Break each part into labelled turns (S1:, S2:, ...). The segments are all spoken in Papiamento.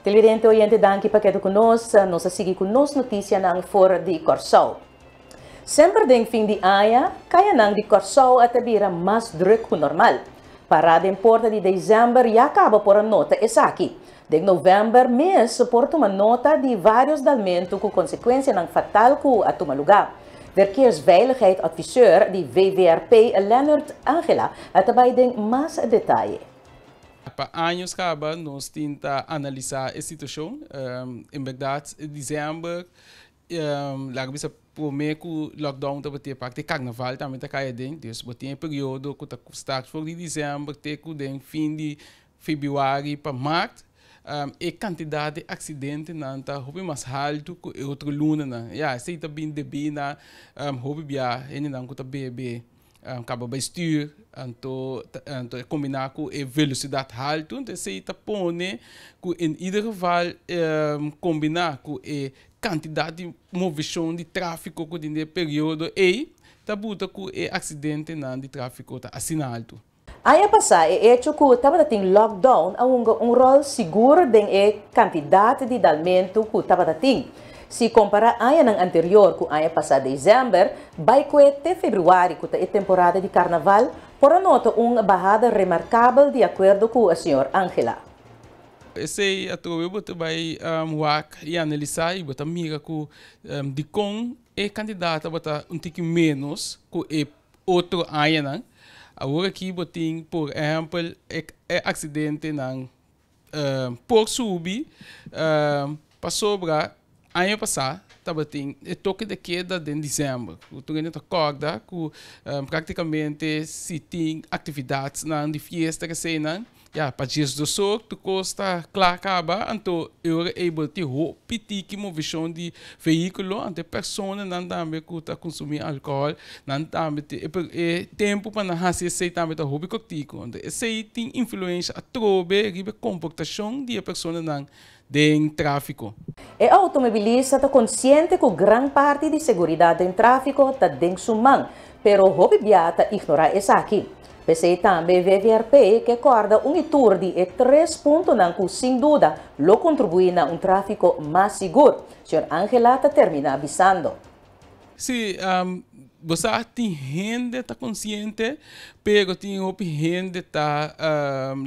S1: Televidente oyente, danki pa keda ku nos. Nos ta sigui ku nos notisianan for di Kòrsou. Semper den fin di aña, kayanan di Kòrsou a ta bira mas drùk ku normal. Pará den porta di desèmber ya kaba por a nota esaki. Den novèmber mes por tuma nota di vários dalmentu ku konsekuensianan fatal ku a tuma lugá. Verkeersveiligheidadviseur di VVRP Lennert Angela ta bai den mas detaye.
S2: Pa años kaba nos tin ta analisá e situashon. En bèrdat desèmber, laga bisa promé ku lockdown tabatin e parti karnaval tambe ta kai aden. Dus bo tin e periodo ku ta start for di desèmber te ku den fin di febrüari pa mart. E kantidat di aksidentenan ta hopi mas haltu ku e otro lunanan. Ya, esei ta bin debí na hopi bia hendenan ku ta bebe kaba bai stuur, anto anto e kombiná ku e velosidat haltu, anto esei ta pone ku in ieder geval kombiná ku e kantidat di moveshon di tráfiko ku tin den e periodo ei, ta buta ku e aksidentenan di tráfiko ta asina haltu.
S1: Aña pasá e echo ku tabata tin lockdown a hunga un ròl sigur den e kantidat di dalmentu ku tabata tin. Si kompará añanan anterior ku aña pasá desèmber bai kue te febrüari ku ta e temporada di karnaval, por a nota un bahada remarkabel di akuerdo ku señor Angela.
S2: Esei atrobe bo ta bai wak i analisá i bo ta mira ku dikon e kantidat tabata un tiki ménos ku e otro añanan. Awor aki bo tin por ehempel e accidentenan por subi pasobra aña pasa tabatin e toke de keda den december. Ku tur hende ta corda ku practicamente si tin actividadnan di fiesta eseinan. Ya, pa diesdosor tur kos ta kla kaba, anto e ora ei bo tin hopi tiki movishon di vehíkulo, anto e personanan tambe ku ta konsumí alkohòl, nan tambe tin e tempu pa nan hasi esei tambe ta hopi kòrtiku. Anto esei tin influensha atrobe riba e komportashon di e personanan den tráfiko.
S1: E outomobilista ta konsiente ku gran parti di seguridat den tráfiko ta den su man, pero hopi bia ta ignorá esaki. P'esei tambe VVRP ke kòrda un i tur di e tres puntonan ku sin duda lo kontribuí na un tráfiko mas sigur, señor Angela ta terminá bisando.
S2: Sí, bo sa tin hende ta konsiente, pero tin hopi hende ta,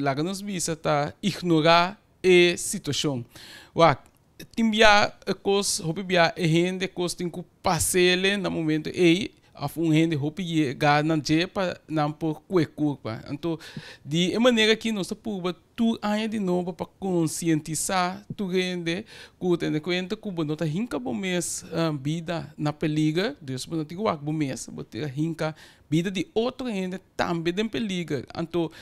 S2: laga nos bisa, ta ignorá e situashon. Wak, tin bia e kos, hopi bia e hende kos tin ku pas'ele na momento ei, òf un hende hopi yega na dje pa nan por kue kurpa. Anto, di e manera aki nos ta purba tur aña di nobo pa konsientisá tur hende ku tene kuenta ku bo no ta hinka bo mes bida na peliger, dus bo no tin ku wak bo mes, bo ta hinka bida di otro hende tambe den peliger. Anto,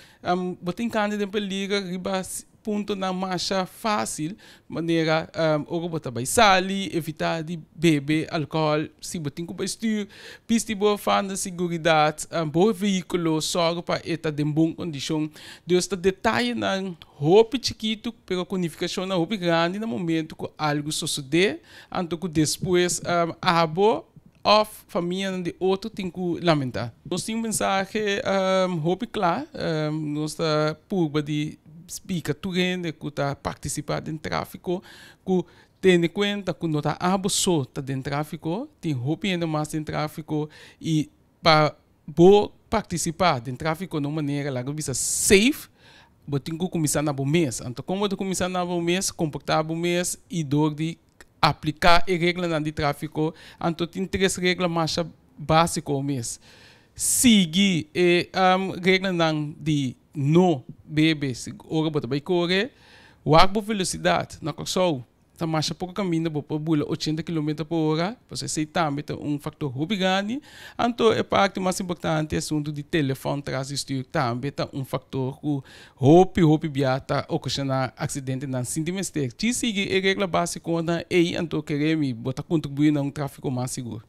S2: bo ta hinka hende den peliger riba Puntonan masha fásil, manera ora bo ta bai sali, evitá di bebe alkohòl si bo tin ku bai stür, bisti bo fanda siguridat, bo vehíkulo sòru pa e ta den bon kondishon. Dus ta detayenan hopi chikitu pero ku nifikashonnan hopi grandi na momentu ku algu sosodé, anto ku despues abo òf famianan di otro tin ku lamentá. Nos tin un mensahe hopi kla, nos ta purba di splika tur hende ku ta partisipá den tráfiko ku tene kuenta ku no ta abo so ta den tráfiko, tin hopi hende mas den tráfiko i pa bo partisipá den tráfiko na un manera laga bisa safe bo tin ku kuminsá na bo mes. Anto kon bo ta kuminsá na bo mes? Komportá bo mes i dor di apliká e reglanan di tráfiko, anto tin tres regla masha básiko mes. Sigui e reglanan di no bebe ora bo ta bai kore, wak bo velosidat. Na Kòrsou ta masha poko kaminda bo por bula ochenta kilometer pa ora, pasobra esei tambe ta un faktor hopi grandi. Anto e parti mas importante asuntu di telefòn tras di stür tambe ta un faktor ku Hopi hopi bia ta okashoná aksidentenan sin di mester. Ci sigui e regla básikonan ei anto kere mi bo ta kontribuí na un tráfiko mas sigur.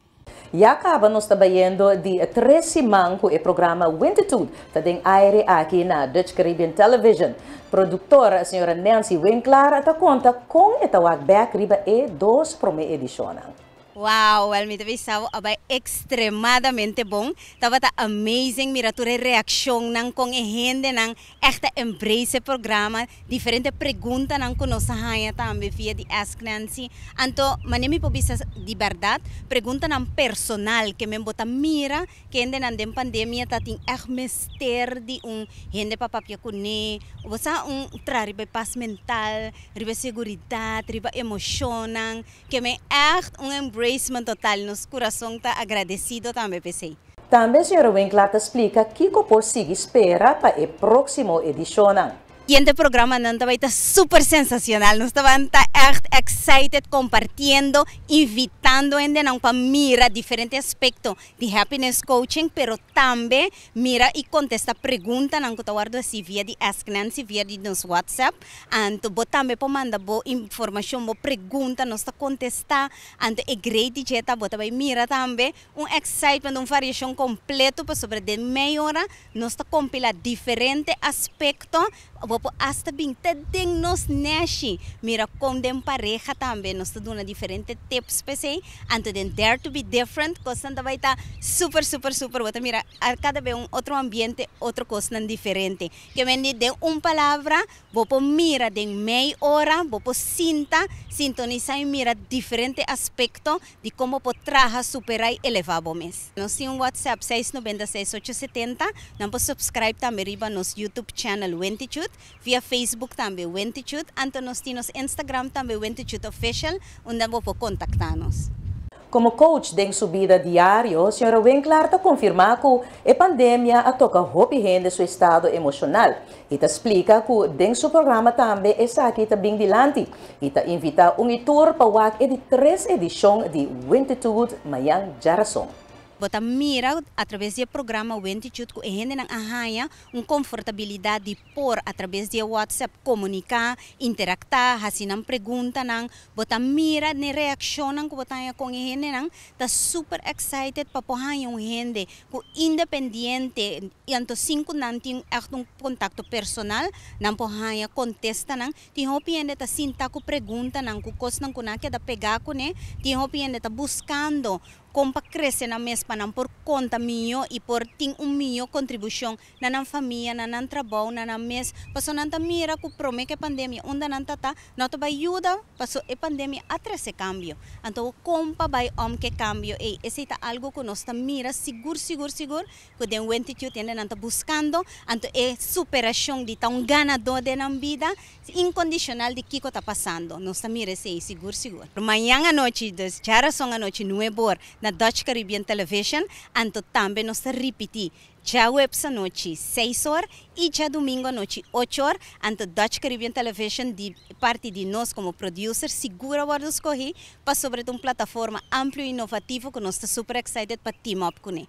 S1: Ya kaba nos ta bayendo di tres siman ku e programa Wintitude ta den aire aki na Dutch Caribbean Television. Produktor señora Nancy Winklaar ta konta kon e ta wak bèk riba e dos promé edishonnan.
S3: Wow, well, mi ta bisa bo, a bay extremadamente bon. Tabata amazing mira tur e reaccionnan, con e hendenan echt a embrace e programa, diferente preguntanan cu nos a haya tambe via di Ask Nancy. Anto, mane mi por bisa di berdad, preguntanan personal ke men bo ta mira cu hendenan den pandemia ta tin echt mester di un hende pa papia cune, bo sa un tra riba e paz mental, riba e seguridad, riba emocionnan. Ke men echt un embracement total, nos curason ta agradecido tambe p'esey.
S1: Tambe señora Winklaar ta splica kico por sigui spera pa e proximo edicionnan.
S3: Siguiente programanan ta bay ta super sensacional, nos ta ban ta echt excited compartiendo, invitando hendenan pa mira diferente aspecto di happiness coaching, pero tambe mira y contesta preguntanan cu ta wordo haci via di Ask Nancy, via di nos WhatsApp. Anto bo tambe por manda bo informacion, bo pregunta, nos ta contesta. Anto e great di dje ta bo ta bay mira tambe un excitement, un variacion completo, pasobra den mei ora nos ta compila diferente aspecto. Bo por hasta bin te den nos neshi, mira con den pareha tambe nos ta duna diferente tips p'esey. Anto den Dare to be Different cosnan ta bay ta super super super, bo ta mira cada bes un otro ambiente, otro cosnan diferente. Ke men di den un palabra, bo por mira den mei ora, bo por sinta, sintonisa y mira diferente aspecto di con bo por traha, supera y eleva bo mes. Nos tin un WhatsApp 6 96 870, nan por subscribe tambe riba nos YouTube channel Wentitude, via Facebook tambe Wentitude, anto nos tin nos Instagram tambe Wentitude Official, unda bo por contacta nos.
S1: Como coach den su bida diario, señora Winklaar ta confirma cu e pandemia a toca hopi hende su estado emocional. Y ta splica cu den su programa tambe esaki ta bin dilanti. Y ta invita un tur pa wak e di 3 edicion di Wentitude mañan djarason.
S3: Bo ta mira atraves di e programa Wentitude cu e hendenan a haya un confortabilidad di por atraves di WhatsApp comunica, interactua, haci nan preguntanan. Bo ta mira e reaccionnan cu bo ta haya con e hendenan ta super excited pa por haya un hende cu independiente y anto sin cu nan tin echt un contacto personal, nan por haya contestanan. Tin hopi hende ta sinta cu preguntanan, cu cosnan cu nan keda pega cune. Tin hopi hende ta buscando con pa crece nan mes pa nan por conta miho y por tin un miho contribucion na nan famia, na nan trabou, na nan mes. Paso nan ta mira cu prome cu pandemia unda nan tata, no ta bay yuda, paso e pandemia a trece cambio. Anto con pa bay om cu e cambio ey, esey ta algo cu nos ta mira sigur sigur sigur cu den Wentitude nan ta buscando, anto e superacion di ta un ganado den nan bida incondicional di kico ta pasando. Nos ta mira esey sigur sigur. Mañan anochi, dus djarason anochi, 9 or, na Dutch Caribbean Television, anto tambe nos ta ripiti djaweps anochi, 6 or, y djadumingo anochi, 8 or, anto Dutch Caribbean Television di parti di nos como producer sigur a wordo scogi pa sobre un plataforma amplio y inovativo cu nos ta super excited pa team up cune.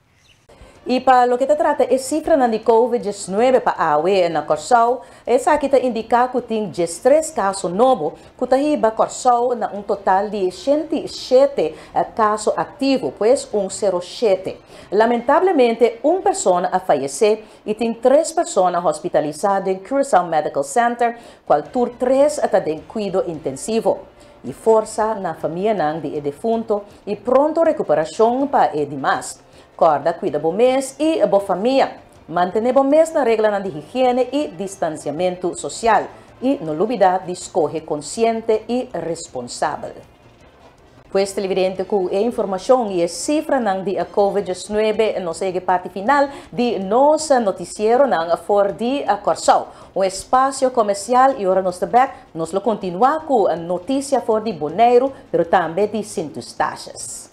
S1: Y pa loke ta trata e cifra di COVID-19 pa awe na Corsou, esaki ta indica cu tin 13 caso nobo, cu ta hiba Corsou na un total di 107 caso activo, pues 107. Lamentablemente, un persona a fayece y tin tres persona hospitalisa den Curaçao Medical Center, cual tur tres ta den cuido intensivo. Y forsa na famianan di defunto y pronto recuperacion pa e demas. Corda, cuida bo mes y bo famia. Mantene bo mes na regla di higiene y distanciamento social. Y no lubida di scoge consciente y responsabel. Pues, televidente, cu e informacion y e cifranan di COVID-19, nos a yega parti final di nos noticiero nan for di Corsou. Un espacio comercial y ora nos back, nos lo continua cu noticia for di Boneiro, pero tambe di Sint Eustatius.